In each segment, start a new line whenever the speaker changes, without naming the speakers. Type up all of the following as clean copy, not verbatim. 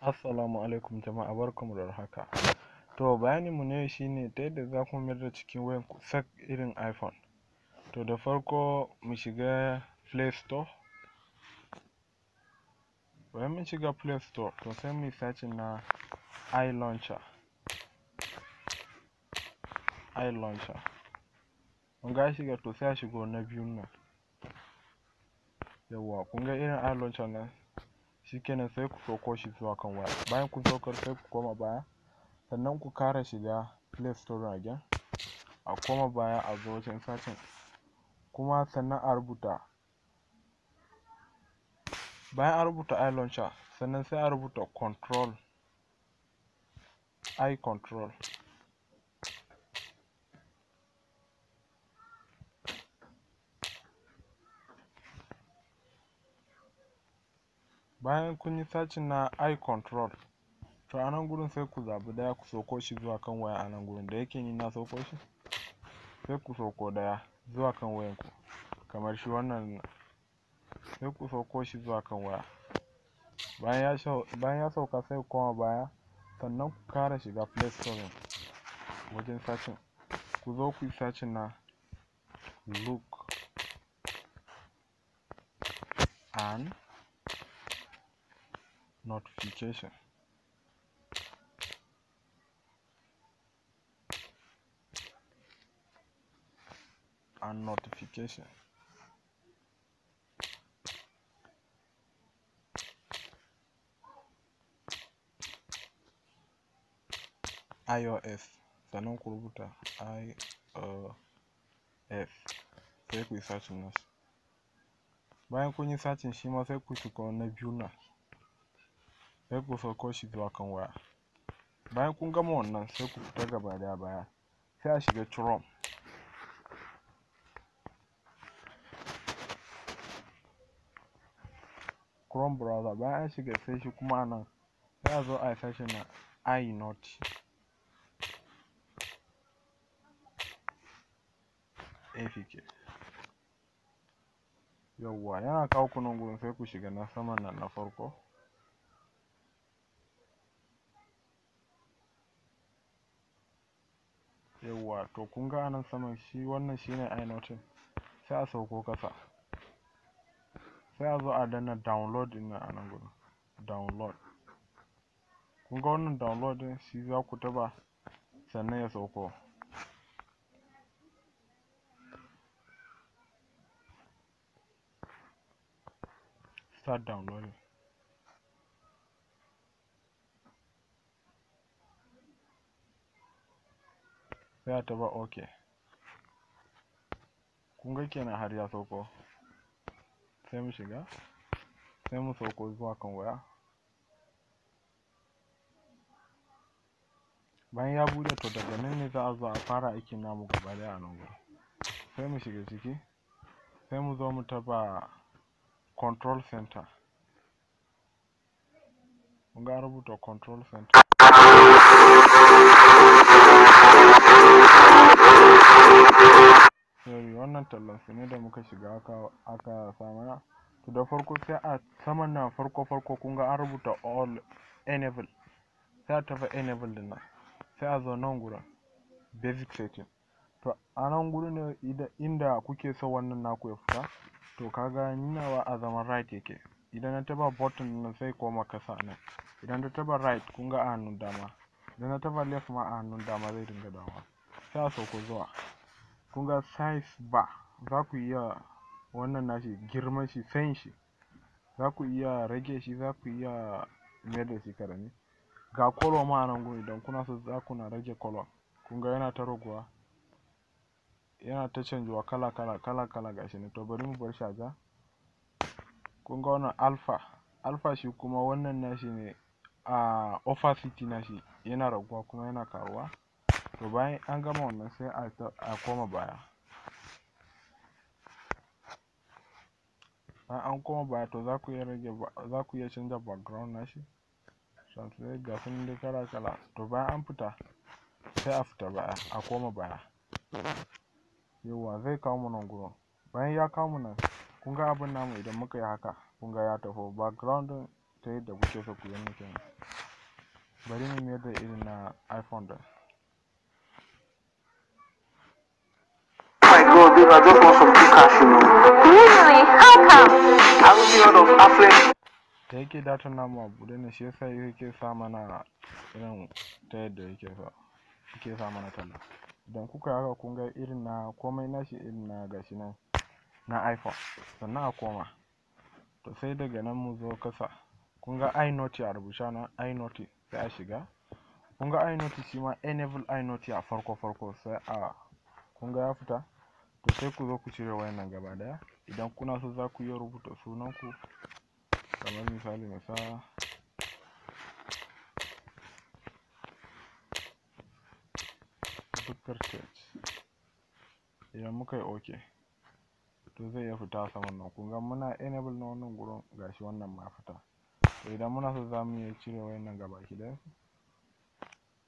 Assalamu alaikum jama'a, barkanmu da warhaka. To, bayanin mu na yau shine ta yadda za ku mayar da cikin wayan ku sak irin iPhone. To, da farko mu shiga Play Store. Bayan mun shiga Play Store, to sai mu yi searching na iLauncher. iLauncher. Mun ga shiga, to sai a shigo na biyun nan. Yawwa, kun ga irin iLauncher nan, shikenan sai ku sauko shi zuwa kan waya. Bayan kun saukar, sai ku koma baya, sannan ku kara shiga Play Store again, a koma baya, a zo wajen searching kuma, sannan a rubuta. Bayan an rubuta iLauncher, sannan sai a rubuta control, i control. Bayan kun yi searching na i control, to a nan gurin sai ku zaɓi ɗaya ku sauko shi zuwa kan waya. A nan gurin da yake ni na sauko shi, sai ku sauko ɗaya zuwa kan wayanku, kamar shi wannan, sai ku sauko shi zuwa kan waya. Bayan ya sauka, sai ku koma baya, sannan ku kara shiga Play Store wajen searching, ku zo ku yi searching na look and notification. And notification. iOS, sannan ku rubuta iOS, sai ku yi searching nashi. Bayan kun yi searching shi ma, sai ku shiga na biyu nan, sai ku sauko shi zuwa kan waya. Bayan kun gama wannan, sai ku fita gaba daya baya, sai a shiga Chrome. Chrome browser. Bayan an shiga, sai shi kuma a nan sai a zo a yi searching na iNoti APK. Yawwa, yana kawo ku nan gurin, sai ku shiga na saman nan na farko. Yawwa, to kun ga anan saman shi, wannan shine iNoti. Sai a sauko kasa, sai a zo a danna download ɗin nan a nan gurin, download. Kun ga wannan download ɗin, shi za ku taɓa, sannan ya sauko. Start downloading. Sai a taɓa OK. Kun ga kenan har ya sauko. Sai mu shiga, sai mu sauko zuwa kan waya. Bayan ya buɗe, to daga nan ne za a zo a fara aikin namu gaba ɗaya a nan gurin. Sai mu shiga ciki, sai mu zo mu taɓa control center. Kun ga an rubuta control center. Sorry, wannan tallan su ne da muka shiga aka sa mana. To, da farko sai a saman nan farko farko, kun ga an rubuta all enable, sai a taɓa enable ɗin nan. Sai a zo nan gurin basic setting. To, a nan gurin ne inda kuke so wannan naku ya fita. To, kaga ni nawa a zaman right yake. Idan na taɓa button nan, sai koma kasa nan. Idan na taɓa right, kun ga a hannun dama. Idan na taɓa left ma, a hannun dama zai dinga dawowa. Sai a sauko zuwa, kun ga size bar, za ku iya wannan nashi, girman shi, tsayin shi, za ku iya rage shi, za ku iya mayar da shi karami. Ga color ma a nan gurin, idan kuna so za ku na rage color. Kun ga yana ta raguwa, yana ta canjuwa kala kala kala kala, gashi nan. To, bari mu bar shi a ja. Kun ga wannan alpha. Alpha shi kuma wannan nashi ne, a opacity nashi yana raguwa kuma yana karuwa. To, bayan an gama wannan, sai a koma baya. Bayan an koma baya, to za ku iya rage, za ku iya canza background nashi, translate, ga su nan dai kala kala. To, bayan an fita, sai a fita baya, a koma baya. Yawwa, zai kawo mu nan gurin. Bayan ya kawo mu nan, kun ga abin namu, idan muka yi haka, kun ga ya tafi background ɗin. ta yadda kuke so ku yi wannan kenan. Bari mu mayar da irin na iPhone ɗin.
My God, babe, I just want some quick cash.
Really? How come?
Haven't you heard of Affleck?
Da yake datan namu a buɗe ne, shi yasa yake sa mana irin ta yadda yake sa mana talla. Idan kuka yi haka, kun ga irin na komai nashi irin na gashi nan na iPhone. Sannan a koma. To sai daga nan mu zo kasa. Kun ga iNoti a rubuce nan, iNoti, sai a shiga. Kun ga iNoti shi ma, enable iNoti a farko farko, sai a kun ga ya fita. To sai ku zo ku cire wayannan gaba ɗaya. Idan kuna so, za ku iya rubuta sunanku, kamar misali mu sa Bukar Tech. Idan muka yi OK, to zai iya fita a saman nan. Kun ga muna enable na wannan gurin, gashi wannan ma fita. To idan muna so, za mu iya cire wayannan gabaki ɗaya.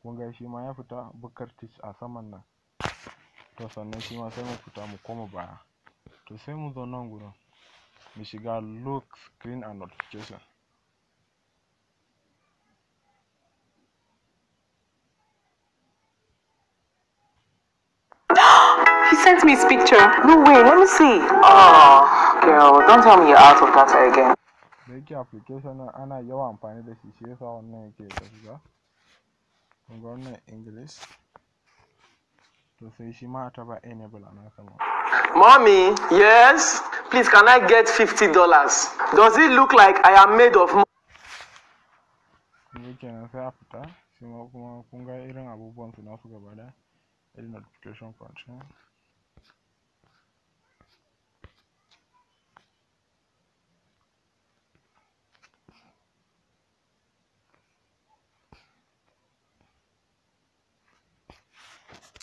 Kun ga shi ma ya fita, Bukar Tech a saman nan. To sannan shi ma sai mu fita, mu koma baya. To sai mu zo nan gurin, mu shiga lock screen and notification.
He sent me his picture.
No way, let me see. Oh, girl, don't tell me you're out of data again.
Da yake application ɗin ana yawan amfani da shi, shi yasa wannan yake ta shiga. Kun ga wannan English. To sai shi ma a taɓa enable a nan sama.
Mommy, yes? Please, can I get $50? Does it look like I am made of money?
Kun ga kenan, sai a fita. Shi ma kuma kun ga irin abubuwan su nasu gaba ɗaya. Irin notification control.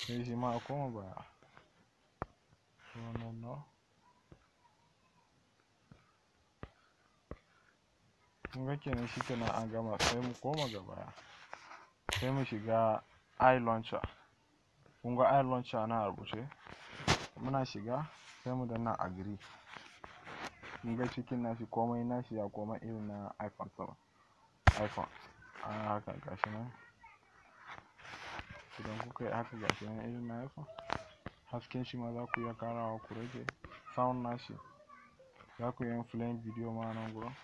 Sai shi ma a koma baya. No, no, no. Kun ga kenan, shi kenan an gama. Sai mu koma gaba. Sai mu shiga iLauncher. Kun ga iLauncher na rubuce. Muna shiga, sai mu danna agree. Kun ga cikin nashi, komai nashi ya koma irin na iPhone 7. iPhone. A haka gashi nan. Idan kuka yi haka, gashi nan irin na iPhone. Hasken shi ma za ku iya ƙarawa, ku rage. Sound nashi, za ku iya yin playing video ma nan gurin.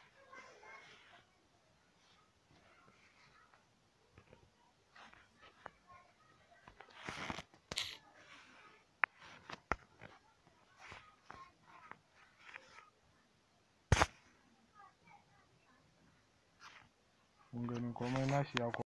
Kun gani, komai nashi ya